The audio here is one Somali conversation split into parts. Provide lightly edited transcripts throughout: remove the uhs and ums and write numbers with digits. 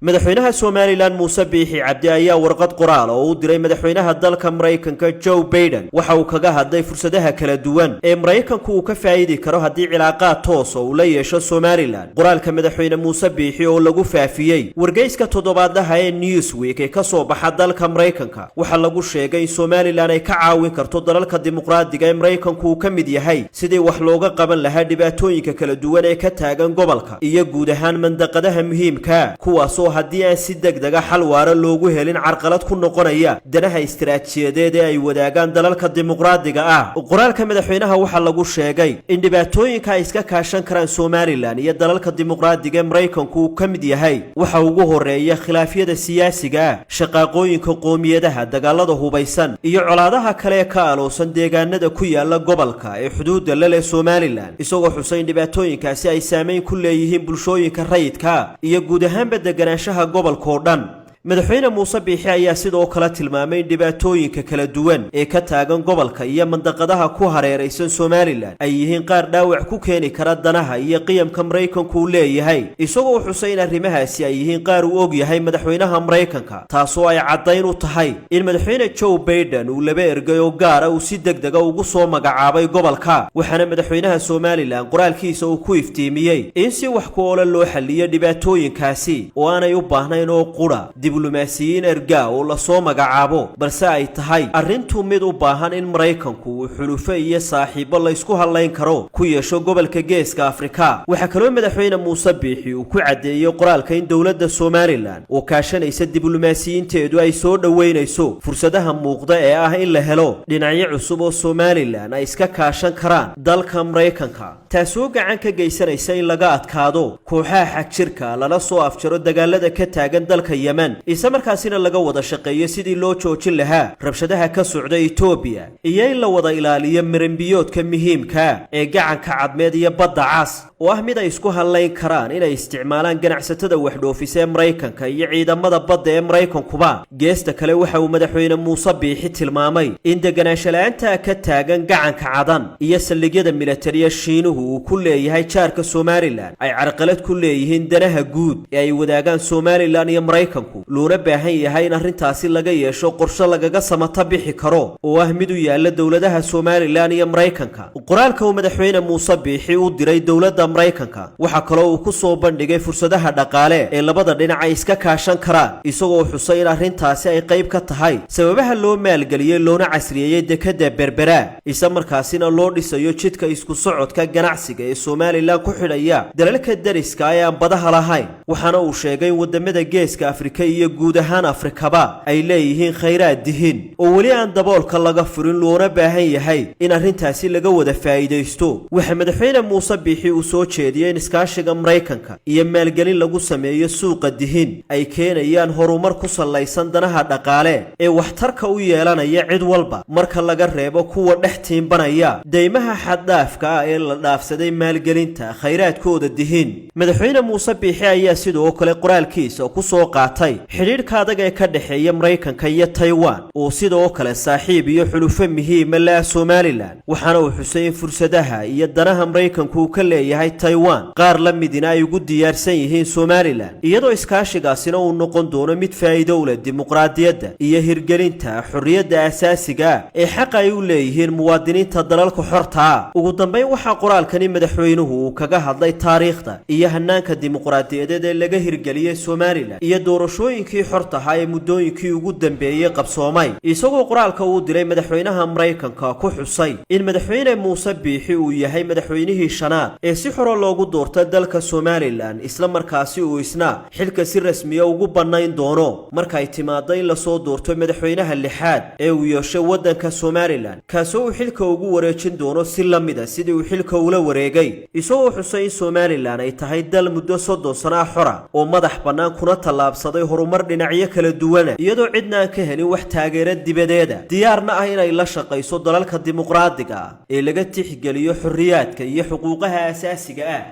Madaxweynaha Somaliland Muuse Biixi Cabdi ayaa warqad qoraal oo u diray madaxweynaha dalka Maraykanka Joe Biden waxa uu kaga hadlay fursadaha kala duwan ee Maraykanku uu ka faa'idi karo haddii cilaaqaad toosa uu la yeesho Somaliland. Qoraalka madaxweyne Muuse Biixi oo lagu faafiyey wargeyska toddobaadlaha ee Newsweek ee ka soo baxa dalka Maraykanka waxaa lagu sheegay in Somaliland ay ka caawin karto dalalka dimuqraadiga ee Maraykanku uu ka mid yahay sidii wax looga qaban lahaa dhibaatooyinka kala duwan ee ka taagan gobolka iyo guud ahaan mandaqadaha muhiimka, kuwaasoo haddii aan si degdega xal waara loogu helin carqalad ku noqonaya danaha istaraatijiyadeed ee ay wadaagaan dalalka dimuqraadiga ah. Qoraalka madaxweynaha waxaa lagu sheegay in dhibaatooyinka ay iska kaashan karaan Somaliland iyo dalalka dimuqraadiga ee Maraykanku uu ka mid yahay waxa ugu horeeya khilaafyada siyaasiga ah, shaqaaqooyinka qoomiyadaha, dagaalada hubaysan iyo colaadaha kale ee ka aloosan deegaanada ku yaala gobolka ee xuduudda la leh Somaliland, isagoo xusay in dhibaatooyinkaasi ay saameyn ku leeyihiin bulshooyinka rayidka iyo guud ahaanba deganaanshaha gobolka oo dhan. Madaxweyne Muuse Biixi ayaa sidoo kale tilmaamay in dhibaatooyinka kala duwan ee ka taagan gobolka iyo mandaqadaha ku hareeraysan Somaliland ay yihiin qaar dhaawac ku keeni kara danaha iyo qiyamka Maraykanku uu leeyahay, isagoo xusay in arrimahaasi ay yihiin qaar uu og yahay madaxweynaha Maraykanka, taasoo ay caddayn u tahay in madaxweyne Joe Biden uu laba ergay oo gaara uu si degdega ugu soo magacaabay gobolka. Waxaana madaxweynaha Somaliland qoraalkiisa uu ku iftiimiyey in si wax ku oola loo xalliyo dhibaatooyinkaasi oo aanay u baahnayn oo qudha diblomaasiyiin ergaa oo lasoo magacaabo, balse ay tahay arrintu mid u baahan in Maraykanku uu xulufo iyo saaxiibo laysku hadlayn karo ku yeesho gobolka Geeska Afrika. Waxaa kaloo madaxweyne Muuse Biixi uu ku caddeeyey qoraalka in dowladda Somaliland oo kaashanaysa diblomaasiyiinteedu ay soo dhoweynayso fursadaha muuqda ee ah in la helo dhinacyo cusub oo Somaliland ay iska kaashan karaan dalka Maraykanka, taasoo gacan ka geysanaysa in laga adkaado kooxaha xagjirka, lala soo afjaro dagaalada ka taagan dalka Yemen, isla markaasina laga wada shaqeeyo sidii loo joojin lahaa rabshadaha ka socda Etoobiya, iyo in la wada ilaaliyo marinbiyoodka muhiimka ee Gacanka Cadmeed iyo Badda Cas oo ah mid ay isku hadlayn karaan inay isticmaalaan ganacsatada waxdhoofisa ee Maraykanka iyo ciidamada badda ee Maraykankuba. Geesta kale, waxa uu madaxweyne Muuse Biixi tilmaamay in deganaansho la'aanta ka taagan Gacanka Cadan iyo saldhigyada militariya Shiinuhu uu ku leeyahay jaarka Somaliland ay carqalad ku leeyihiin danaha guud ee ay wadaagaan Somaliland iyo Maraykanku, loona baahan yahay in arrintaasi laga yeesho qorshe lagaga samata bixi karo oo ah mid u yaala dowladaha Somaliland iyo Maraykanka. Qoraalka uu madaxweyne Muuse Biixi u diray dowladda Maraykanka waxaa kaloo uu ku soo bandhigay fursadaha dhaqaale ee labada dhinac ay iska kaashan karaan, isagoo xusay in arrintaasi ay qayb ka tahay sababaha loo maalgeliyey loona casriyeeyey dekadda Berbera, isla markaasina loo dhisayo jidka isku socodka ganacsiga ee Somaliland ku xidhaya dalalka dariska ee aan badaha lahayn. Waxaana uu sheegay in wadamada Geeska Afrika iyo guud ahaan Afrikaba ay leeyihiin khayraad dihin oo weli aan daboolka laga furin, loona baahan yahay in arrintaasi laga wada faa'iidaysto. Waxaa madaxweyne Muuse Biixi uu soo jeediyey in iskaashiga Maraykanka iyo maalgelin lagu sameeyo suuqa dihin ay keenayaan horumar ku sallaysan danaha dhaqaale ee waxtarka u yeelanaya cid walba, marka laga reebo kuwa dhex tiimbanaya deymaha xaddhaafka ah ee la dhaafsaday maalgelinta khayraadkooda dihin. Madaxweyne Muuse Biixi ayaa sidoo kale qoraalkiisa ku soo qaatay xidhiidhka adag ee ka dhexeeya Maraykanka iyo Taiwan oo sidoo kale saaxiib iyo xulufo muhiima la Somaliland. Waxaana uu xusay in fursadaha iyo danaha Maraykanku uu ka leeyahay Taiwan qaar la midina ay ugu diyaarsan yihiin Somaliland, iyadoo iskaashigaasina uu noqon doono mid faa'iido u leh dimuqraadiyadda iyo hirgelinta xorriyadda asaasiga ah ee xaqa ay u leeyihiin muwaadiniinta dalalka xorta ah. Ugu dambayn, waxaa qoraalkani madaxweynuhu uu kaga hadlay taariikhda iyo hanaanka dimuqraadiyadeed ee laga hirgeliyey Somaliland iyo doorashooyinkii xortahaa ee muddooyinkii ugu dambeeyey qabsoomay, isagoo qoraalka uu diray madaxweynaha Maraykanka ku xusay in madaxweyne Muuse Biixi uu yahay madaxweynihii shanaad ee si xoro loogu doorta dalka Somaliland, isla markaasi uu isna xilka si rasmiya ugu bannayn doono markay timaado in lasoo doorto madaxweynaha lixaad ee uu yeesho waddanka Somaliland, kaasoo uu xilka ugu wareejin doono si la mida sidii uu xilka ula wareegay, isagoo xusay in Somaliland ay tahay dal muddo 30 sano ah xora oo madax bannaan, kuna tallaabsaday horumar dhinacyo kala duwana, iyadoo cidna aan ka helin wax taageero dibadeeda, diyaarna ah inay la shaqayso dalalka dimuqraadiga ah ee laga tixgeliyo xorriyaadka iyo xuquuqaha asaasiga ah.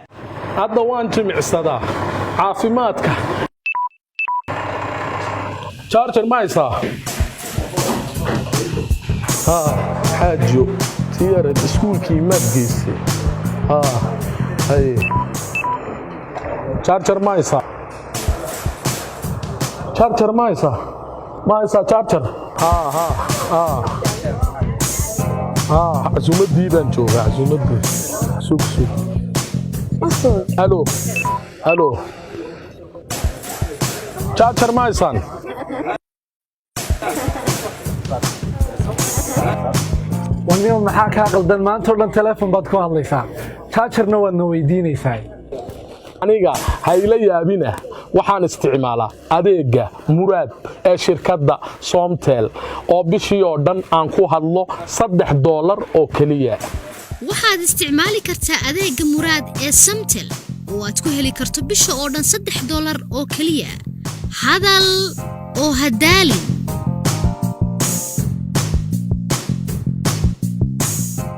Hadda waan jimicsadaa, caafimaadka. Charger ma haysaa? Haa xaajiyo, tiyarad iskuulkii maad geysay? Haa, haye, charger ma haysaa? Charger ma haysaa? Ma haysaa charger? Haa, haa, haa, haa. Casuumaddii baan joogaa, casuumaddii. Sug, sug. Halo, halo. Charger ma haysaan? Warnimo, maxaa kaa qaldan? Maanta oo dhan teleefon baad ku hadlaysaa, charger-na waadna weydiinaysaa. Aniga hayla yaabina. Waxaan isticmaalaa adeegga Muraad ee shirkadda Somtel, oo bishii oo dhan aan ku hadlo $3 oo keliya. Waxaad isticmaali kartaa adeegga Muraad ee Samtel oo aad ku heli karto bisha oo dhan $3 oo keliya. Hadal oo hadaalin.